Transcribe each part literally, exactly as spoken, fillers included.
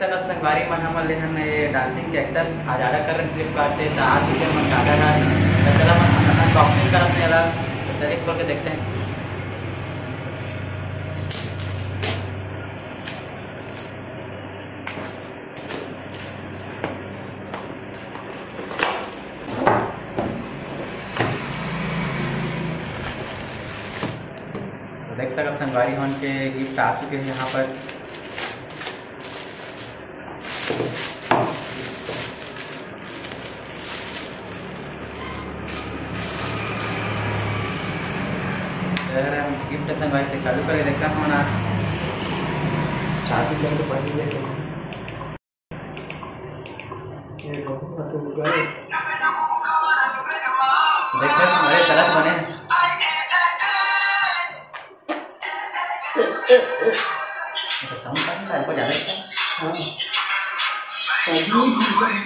सकत संगवारी मन, हमन ले हन ये dancing cactus आज order कर रहे Flipkart से, तो आज भी हमन का order है, तो चला हम unboxing करत हैं एला, तो चलिए खोल के देखते हैं। तो देख सकत संगवारी मन के gift आ चुके हैं यहाँ पर। अगर हम gift संगवारी से चालू करें, देखा हमारा चालू करके पढ़ लीजिए। ये देखो, मैं तो गए। देख सकत संगवारी, चलत बने। ये तो sound काट रहा है, ऊपर जा रहा है इसका। हाँ। चार्जिंग नहीं है।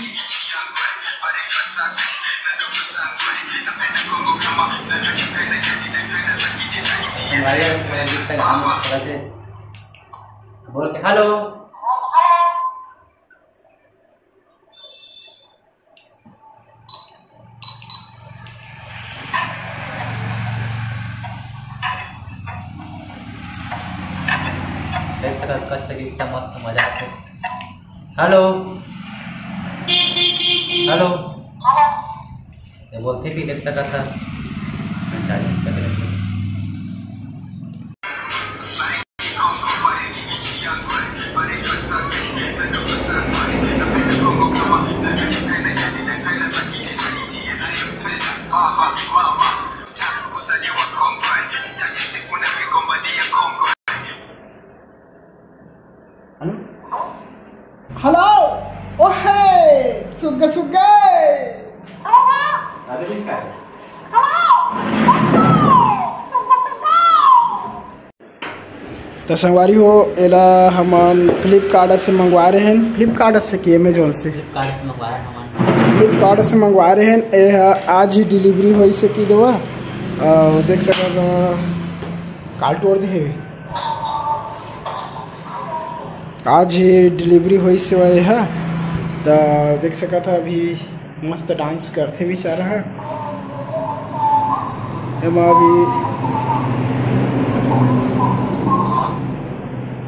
संगवारी, मैं gift का नाम थोड़ा से बोल के, hello। देख सकत कच्चा gift का मस्त मजा आथे। Hello, hello, ये बोलते भी देख सकत था। Hello? Hello? ओहे! सुग्गा सुग्गा! अरे किसका है? तो संगवारी हो, एला हमन Flipkart से मंगवा रहे हैं। Flipkart से कि Amazon से? Flipkart से मंगवाए हमन। Flipkart से मंगवा रहे हैं। ये ह आज ही delivery होइस हे कि देवा। अ, देख सकत हो, काल तोड़ दे हे। आज ही delivery होइस हे ये ह। त देख सकत हो, अभी मस्त dance करथे बेचारा ह। एमा अभी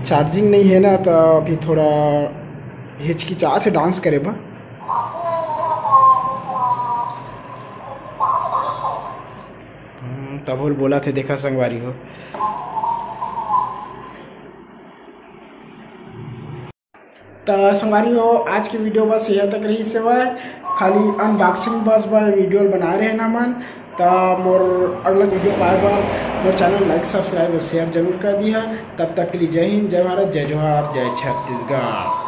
charging नहीं है ना, त अभी थोड़ा हिचकिचात हे dance करे बर। हम्म, तभो ले बोलत हे, देखा संगवारी हो। त संगवारी हो, आज के video बस यहाँ तक रहिस हवय। खाली unboxing बस बर video ल बनाए रहेन हमन। त मोर अगला video पाए बर मोर channel like, subscribe और share जरूर कर दिहा। तब तक के लिए जय हिंद, जय भारत, जय जोहार, जय छत्तीसगढ़।